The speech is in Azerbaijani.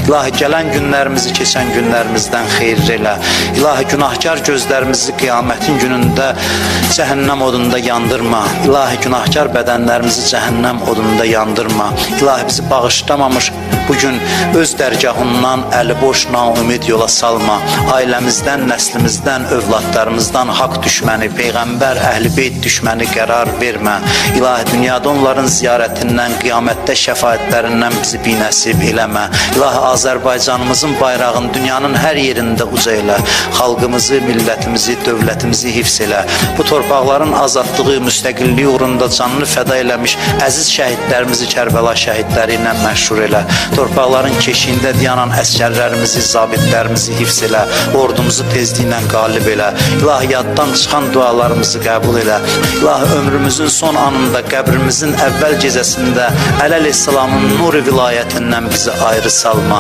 İlahi, gələn günlərimizi keçən günlərimizdən xeyirli elə. İlahi, günahkar gözlərimizi qiyamətin günündə cəhənnəm odunda yandırma. İlahi, günahkar bədənlərimizi cəhənnəm odunda yandırma. İlahi, bizi bağışlamamış bu gün öz dərgahından əli boş naümid yola salma. Ailəmizdən, nəslimizdən, övladlarımızdan haqq düşməni, peyğəmbər, əhl-i beyt düşməni qərar vermə. İlahi, dünyada onların ziyarətindən, qiyamətdə şəfaətlərindən bizi binəsib eləmə. İlahi, Azərbaycanımızın bayrağını dünyanın hər yerində uca elə. Xalqımızı, millətimizi, dövlətimizi hifz elə. Bu torpaqların azadlığı, müstəqilliyi uğrunda canını fəda eləmiş əziz şəhidlərimizi Kərbəla şəhidləri ilə məşhur elə. Torpaqların keşiyində dayanan əsgərlərimizi, zabitlərimizi hifz elə. Ordumuzu tezliklə qalib elə. İlahi, yaddan çıxan dualarımızı qəbul elə. İlahi, ömrümüzün son anında, qəbrimizin əvvəl gecəsində Əli əleyhissalamın nuri vilayətindən bizi ayrı salma.